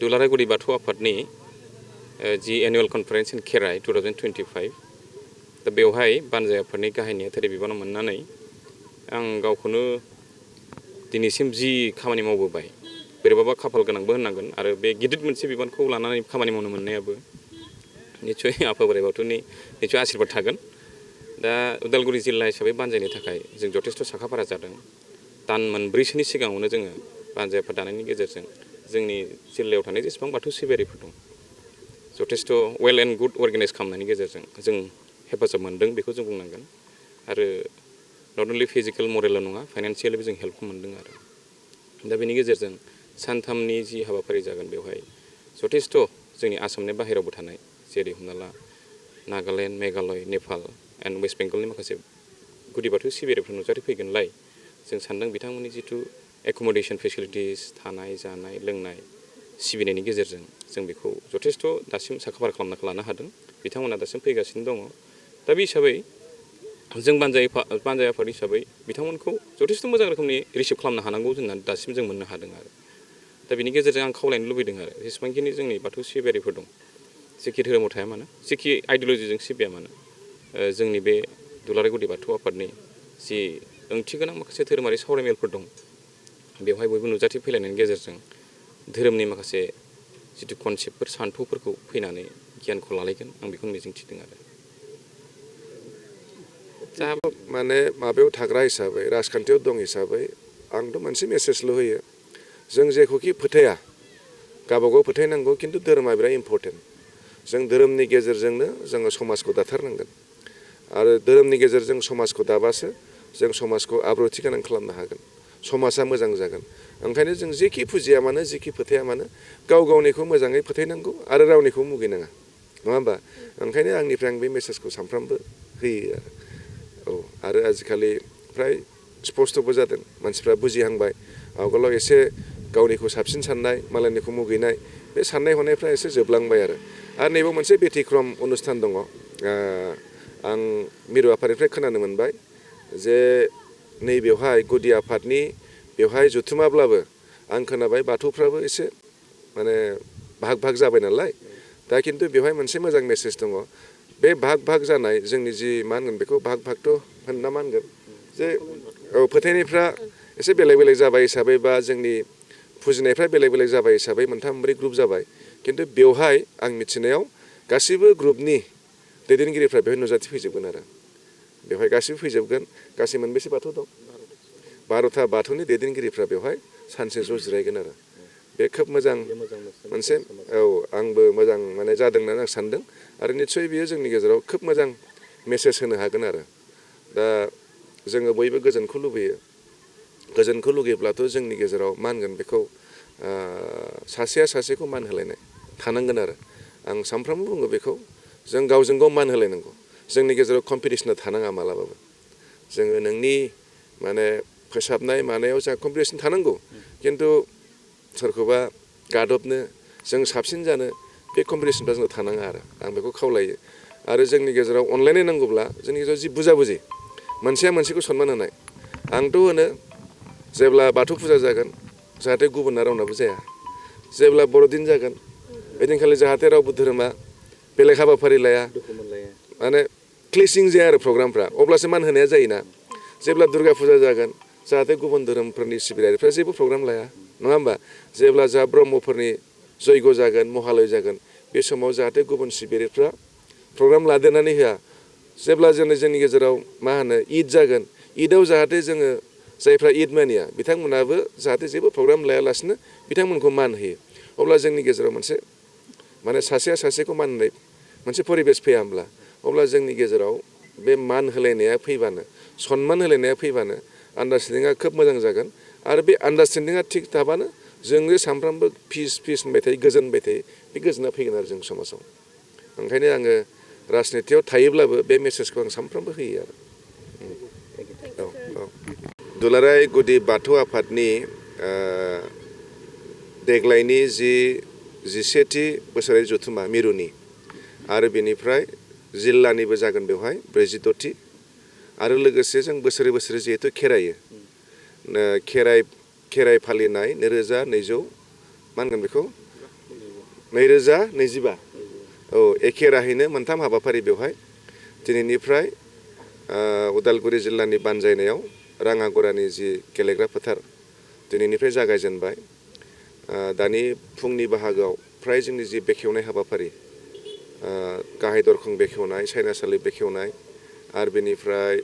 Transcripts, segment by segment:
दुलाराय गुदि बाथौ आफादनि जि एनुवेल कनफारेन्स इन खेराइ 2025 दा बेवहाय बानजाय आफादनि गाहाय नेहाथारि बिबानाव मोननानै आं गावखौनो दिनैसिम जि खामानि मावबोबाय बोरैबाबा खाफाल गोनांबो होननांगोन आरो बे गिदिर मोनसे बिबानखौ लानानै खामानि मावनो मोननायाबो निस्सय आफा बोराइ बाथौनि निस्सय आशीर्बाद थागोन। दा उदालगुरि जिल्ला हिसाबै बानजायनो थाखाय जों जथेस्थ' साखाफारा जादों। दान मोनब्रैसोनि सिगाङावनो जोङो बानजाय आफाद दानायनि गेजेरजों जोंनि जिल्लायाव थानाय जेसेबां बाथौ सिबियारिफोर दं जथेस्थ' वेल एन्ड गुड अर्गानाइज खालामनायनि गेजेरजों जों हेफाजाब मोनदों बेखौ जों बुंनांगोन आरो नट अनलि फिजिकेल मरेल नङा फाइनान्सियेलिबो जों हेल्प मोनदों आरो दा बेनि गेजेरजों सानथामनि जि हाबाफारि जागोन बेवहाय जथेस्थ' जोंनि आसामनि बाहेरायावबो थानाय जेरै हमना ला नागालेण्ड मेघालय नेपाल एन्ड वेस्ट बेंगलनि माखासे गुदि बाथौ सिबियारिफोर नुजाथिफैगोनलाय जों सानदों बिथांमोननि जिथु एकमडेसन फेसिलिटिस थानाय जानाय लोंनाय सिबिनायनि गेजेरजों जों बेखौ जथेस्थ' दासिम साखाफारा खालामना लानो हादों। बिथांमोना दासिम फैगासिनो दङ। दा बे हिसाबै जों बानजाय आफाद हिसाबै बिथांमोनखौ जथेस्थ' मोजां रोखोमनि रिसिभ खालामनो हानांगौ होननानै दासिम जों मोननो हादों आरो दा बेनि गेजेरजों आं खावलायनो लुबैदों आरो जेसेबांखिनि जोंनि बाथौ सिबियारिफोर दं जेखि धोरोमाव थाया मानो जेखि आइडिय'लजिजों सिबिया मानो जोंनि बे दुलाराय गुदि बाथौ आफादनि जि ओंथि गोनां माखासे धोरोमारि सावरायमेलफोर दं बेवहाय बयबो नुजाथिफैलायनायनि गेजेरजों धोरोमनि माखासे जिथु कनसेप्टफोर सान्थौफोरखौ फैनानै गियानखौ लालायगोन आं बेखौ मिजिंथिदों आरो माने माबायाव थाग्रा हिसाबै राजखान्थियाव दं हिसाबै आंथ' मोनसे मेसेजल' होयो जों जेखौखि फोथाया गावबागाव फोथायनांगौ खिन्थु धोरोमा बिराद इम्परटेन्ट जों धोरोमनि गेजेरजोंनो जोङो समाजखौ दाथारनांगोन आरो धोरोमनि गेजेरजों समाजखौ दाबासो जों समाजखौ आब्रुथि गोनां खालामनो हागोन समाजा मोजां जागोन ओंखायनो जों जेखि फुजिया मानो जेखि फोथाया मानो गाव गावनिखौ मोजाङै फोथायनांगौ आरो रावनिखौ मुगैनाङा नङा होमबा ओंखायनो आंनिफ्राय आं बे मेसेजखौ सानफ्रामबो होयो आरो आजिखालि फ्राय स्पस्त'बो जादों मानसिफ्रा बुजिहांबाय आवगोलाव एसे गावनिखौ साबसिन साननाय मालायनिखौ मुगैनाय बे साननाय हनायफ्रा एसे जोबलांबाय आरो नैबाव मोनसे बेथिक्रम अनुस्थान दङ आं मिरु आफादनिफ्राय खोनानो मोनबाय जे नैबेवहाय गुदि आफादनि बेवहाय जथुमाब्लाबो आं खोनाबाय बाथौफ्राबो एसे माने भाग भाग जाबाय नालाय दा खिन्थु बेवहाय मोनसे मोजां मेसेज दङ बे भाग भाग जानाय जोंनि जि मा होनगोन बेखौ भाग भागथ' होनना मा होनगोन जे फोथायनायफ्रा एसे बेलेग बेलेग जाबाय हिसाबै बा जोंनि फुजिनायफ्रा बेलेग बेलेग जाबाय हिसाबै मोनथाम मोनब्रै ग्रुप जाबाय खिन्थु बेवहाय आं मिथिनायाव गासैबो ग्रुपनि दैदेनगिरिफ्रा बेवहाय नुजाथिफैजोबगोन आरो बेवहाय गासैबो फैजोबगोन गासै मोनबेसे बाथौ दं 12था बाथौनि दैदेनगिरिफ्रा बेवहाय सानसे ज' जिरायगोन आरो बे खोब मोजां मोनसे आंबो मोजां माने जादों होननानै आं सानदों आरो निस्सय बियो जोंनि गेजेराव खोब मोजां मेसेज होनो हागोन आरो दा जोङो बयबो गोजोनखौ लुबैयो गोजोनखौ लुगैब्लाथ' जोंनि गेजेराव मा होनगोन बेखौ सासेया सासेखौ मान होलायनाय थानांगोन आरो आं सानफ्रामबो बुङो बेखौ जों गावजों गाव मान होलायनांगौ जोंनि गेजेराव कम्पिटिसना थानाङा मालाबाबो जोङो नोंनि माने फोसाबनाय मानायाव जोंहा कम्पिटिसन थानांगौ खिन्थु सोरखौबा गादबनो जों साबसिन जानो बे कम्पिटिसनफ्रा जोंनाव थानाङा आरो आं बेखौ खावलायो आरो जोंनि गेजेराव अनलायनाय नांगौब्ला जोंनि गेजेराव जि बुजाबुजि मोनसेया मोनसेखौ सनमान होनाय आंथ' होनो जेब्ला बाथौ फुजा जागोन जाहाथे गुबुनना रावनाबो जाया जेब्ला बर'दिन जागोन ओइदिनखालि जाहाथे रावबो धोरोमा बेलेग हाबाफारि लाया माने क्लेसिं जाया आरो प्रग्रामफ्रा अब्लासो मान होनाया जायोना जेब्ला दुर्गा फुजा जागोन जाहाथे गुबुन धोरोमफोरनि सिबियारिफ्रा जेबो प्रग्राम लाया नङा होमबा जेब्ला जोंहा ब्रह्मफोरनि जयग' जागोन महालय जागोन बे समाव जाहाथे गुबुन सिबियारिफ्रा प्रग्राम लादेरनानै होआ जेब्ला जोंनि गेजेराव मा होनो ईद जागोन ईदआव जाहाथे जोङो जायफ्रा ईद मानिया बिथांमोनाबो जाहाथे जेबो प्रग्राम लायालासिनो बिथांमोनखौ मान होयो अब्ला जोंनि गेजेराव मोनसे माने सासेया सासेखौ मान होनाय मोनसे परिबेस फैया होमब्ला अब्ला जोंनि गेजेराव बे मान होलायनाया फैबानो सनमान होलायनाया फैबानो आन्डारस्टेन्डिंआ खोब मोजां जागोन आरो बे आन्डारस्टेन्डिंआ थिग थाबानो जोंनो सानफ्रामबो पिस होनबाय थायो गोजोन होनबाय थायो बे गोजोना फैगोन आरो जों समाजाव ओंखायनो आङो राजनितियाव थायोब्लाबो बे मेसेजखौ आं सानफ्रामबो होयो आरो दुलाराय गुदि बाथौ आफादनि देग्लायनि जि 17थि बोसोरारि जथुम्मा मिरुनि आरो बेनिफ्राय जिल्लानिबो जागोन बेवहाय 46थि आरो लोगोसे जों बोसोरै बोसोरै जिहेतु खेरायो खेराइ फालिनाय 2200 मा होनगोन बेखौ 2025 औ एखे राहैनो मोनथाम हाबाफारि बेवहाय दिनैनिफ्राय उदालगुरि जिल्लानि बानजायनायाव राङागरानि जि गेलेग्रा फोथार दिनैनिफ्राय जागायजेनबाय दानि फुंनि बाहागोआव फ्राय जोंनि जि बेखेवनाय हाबाफारि गाहाय दरखं बेखेवनाय सायनासालि बेखेवनाय आरो बेनिफ्राय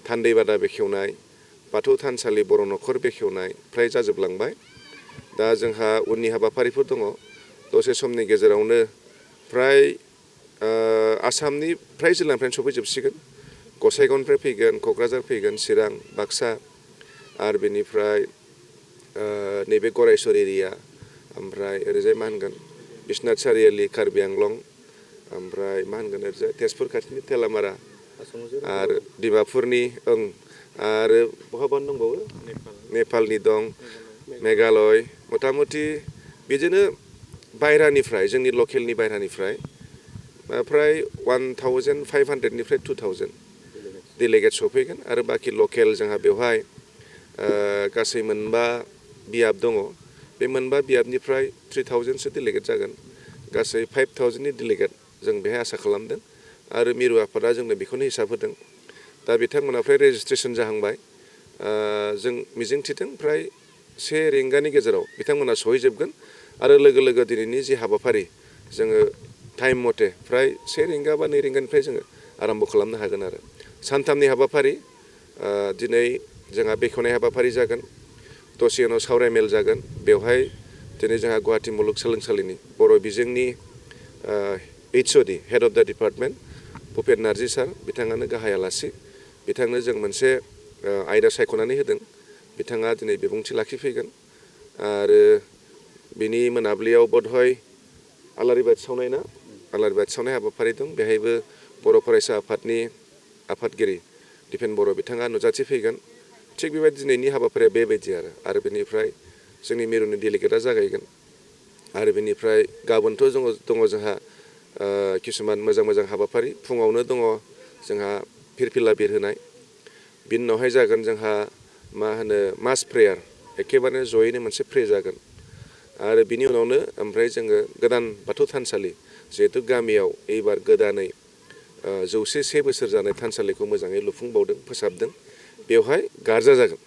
थान्दैबादा बेखेवनाय बाथौ थानसालि बर' न'खर बेखेवनाय फ्राय जाजोबलांबाय दा जोंहा उननि हाबाफारिफोर दङ दसे समनि गेजेरावनो फ्राय आसामनि फ्राय जिल्लानिफ्रायनो सफैजोबसिगोन गसाइगावनिफ्राय फैगोन क'क्राझार फैगोन चिरां बाक्सा आरो बेनिफ्राय नैबे गरायसर एरिया ओमफ्राय ओरैजाय मा होनगोन बिश्वनाथ सारियालि कार्बि आंलं ओमफ्राय मा होनगोन ओरैजाय तेजपुर खाथिनि थेलामारा आरो डिमापुरनि आरो बहाबा दंबावो नेपालनि दं मेघालय मथा मथि बिदिनो बायह्रानिफ्राय जोंनि लकेलनि बायह्रानिफ्राय फ्राय 1500निफ्राय 2000 डेलिगेट सफैगोन आरो बाखि लकेल जोंहा बेवहाय गासै मोनबा बियाब दङ बे मोनबा बियाबनिफ्राय 3000सो डेलिगेट जागोन गासै 5000नि डेलिगेट जों बेहाय आसा खालामदों आरो मिरु आफादा जोंनो बेखौनो हिसाब होदों दा बिथांमोना फ्राय रेजिस्ट्रेसन जाहांबाय जों मिजिंथिदों फ्राय 1 रिंगानि गेजेराव बिथांमोना सहैजोबगोन आरो लोगो लोगो दिनैनि जि हाबाफारि जोङो टाइम मथे फ्राय 1 रिंगा बा 2 रिंगानिफ्राय जोङो आराम्भ खालामनो हागोन आरो सानथामनि हाबाफारि दिनै जोंहा बेखेवनाय हाबाफारि जागोन दसे उनाव सावरायमेल जागोन बेवहाय दिनै जोंहा गुवाहाटि मुलुगसोलोंसालिनि बर' बिजोंनि HOD head of the department Bhupen नार्जि सार बिथाङानो गाहाय आलासि बिथांनो जों मोनसे आयदा सायख'नानै होदों बिथाङा दिनै बिबुंथि लाखिफैगोन आरो बिनि मोनाबिलियाव बधय आलारि बाथि सावनाय ना आलारि बाथि सावनाय हाबाफारि दं बेहायबो बर' फरायसा आफादनि आफादगिरि दिपेन बर' बिथाङा नुजाथिफैगोन थिग बेबायदि दिनैनि हाबाफारिया बेबायदि आरो बेनिफ्राय जोंनि मिरुनि डेलिगेटआ जागायगोन आरो बेनिफ्राय गाबोनथ' दङ जोंहा किसुमान मोजां हाबाफारि फुङावनो दङ जोंहा फिरफिला बिरहोनाय बिनि उनावहाय जागोन जोंहा मा होनो मास प्रेयार एखेबारे जयैनो मोनसे प्रे जागोन आरो बिनि उनावनो ओमफ्राय जोङो गोदान बाथौ थानसालि जिहेतु गामियाव एबार गोदानै 101 बोसोर जानाय थानसालिखौ मोजाङै लुफुंबावदों फोसाबदों बेवहाय गारजा जागोन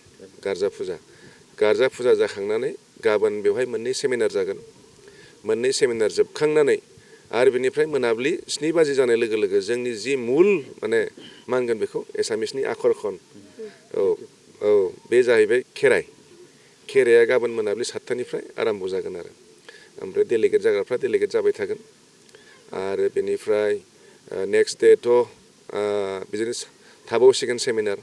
गारजा फुजा जाखांनानै गाबोन बेवहाय मोननै सेमिनार जागोन मोननै सेमिनार जोबखांनानै आरो बेनिफ्राय मोनाबिलि 7 बाजि जानाय लोगो लोगो जोंनि जि मुल माने मा होनगोन बेखौ एसामिसनि आखरखन औ बे जाहैबाय खेराइया गाबोन मोनाबिलि 7टानिफ्राय आराम्भ जागोन आरो ओमफ्राय डेलिगेट जाग्राफ्रा डेलिगेट जाबाय थागोन आरो बेनिफ्राय नेक्स्ट डेथ' बिदिनो थाबावसिगोन सेमिनार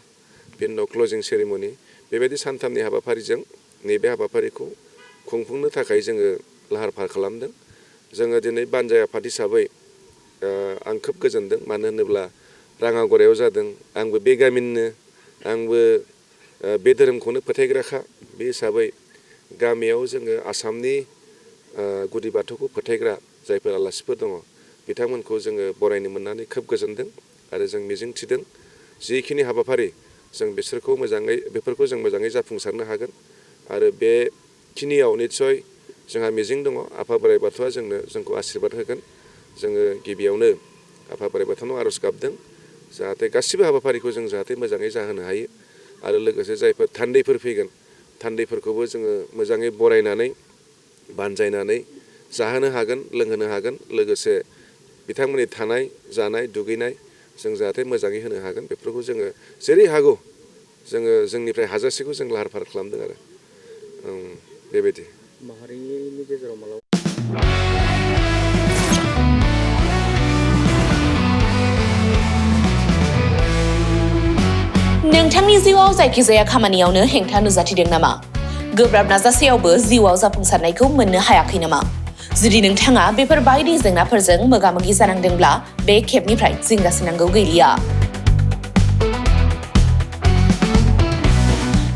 बिनि उनाव क्लजिं सेरेमनि बेबायदि सानथामनि हाबाफारिजों नैबे हाबाफारिखौ खुंफुंनो थाखाय जोङो लाहार फाहार खालामदों जोङो दिनै बानजाय आफाद हिसाबै आं खोब गोजोनदों मानो होनोब्ला राङागरायाव जादों आंबो बे गामिनिनो आंबो बे धोरोमखौनो फोथायग्राखा बे हिसाबै गामियाव जोङो आसामनि गुदि बाथौखौ फोथायग्रा जायफोर आलासिफोर दङ बिथांमोनखौ जोङो बरायनो मोननानै खोब गोजोनदों आरो जों मिजिंथिदों जिखिनि हाबाफारि जों बेफोरखौ जों मोजाङै जाफुंसारनो हागोन आरो बेखिनियाव निस्सय जोंहा मिजिं दङ आफा बोराइ बाथौआ जोंखौ आशीर्बाद होगोन जोङो गिबियावनो आफा बोराइ बाथौनाव आर'ज गाबदों जाहाथे गासिबो हाबाफारिखौ जों जाहाथे मोजाङै जाहोनो हायो आरो लोगोसे जायफोर थान्दैफोर फैगोन थान्दैफोरखौबो जोङो मोजाङै बरायनानै बानजायनानै जाहोनो हागोन लोंहोनो हागोन लोगोसे बिथांमोननि थानाय जानाय दुगैनाय जों जाहाथे मोजाङै होनो हागोन बेफोरखौ जोङो जेरै हागौ जोङो जोंनिफ्राय हाजासेखौ जों लाहार फाहार खालामदों आरो बेबायदि माहारिनि गेजेराव मालाबा नोंथांनि जिउआव जायखिजाया खामानियावनो हेंथा नुजाथिदों नामा? गोब्राब नाजासेयावबो जिउआव जाफुंसारनायखौ मोननो हायाखै नामा? जुदि नोंथाङा बेफोर बायदि जेंनाफोरजों मोगा-मोगि जानांदोंब्ला बे खेबनिफ्राय जिंगासिनांगौ गैलिया।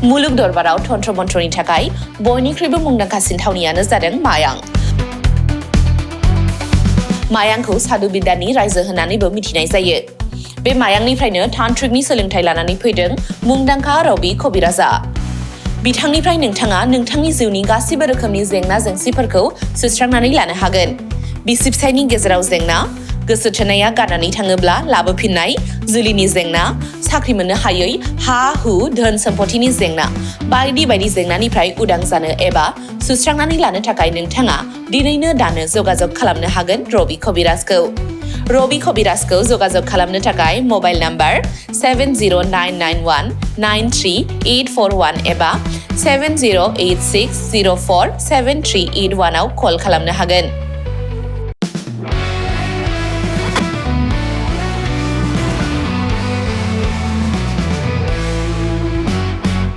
मुलुग दरबाराव तन्त्र मन्त्रनि थाखाय बयनिख्रुइबो मुंदांखासिन थावनियानो जादों मायां। मायांखौ सादु बिद्यानि रायजो होननानैबो मिथिनाय जायो। बे मायांनिफ्रायनो तान्त्रिकनि सोलोंथाइ लानानै फैदों मुंदांखा रबि कबिराजा। बिथांनिफ्राय नोंथाङा नोंथांनि जिउनि गासिबो रोखोमनि जेंना जेंसिफोरखौ सुस्रांनानै लानो हागोन। बिसि फिसायनि गेजेराव जेंना, गोसो थोनाया गारनानै थाङोब्ला लाबोफिननाय, जुलिनि जेंना, साख्रि मोननो हायै, हा-हु, धोन सम्पथिनि जेंना, बायदि बायदि जेंनानिफ्राय उदां जानो एबा सुस्रांनानै लानो थाखाय नोंथाङा दिनैनो दानो जगाजग खालामनो हागोन रबि कबिराजखौ। रबि कबिराजखौ जगाजग खालामनो थाखाय मबाइल नाम्बार 7099193841 एबा 7086047381 आव कल खालामनो हागोन।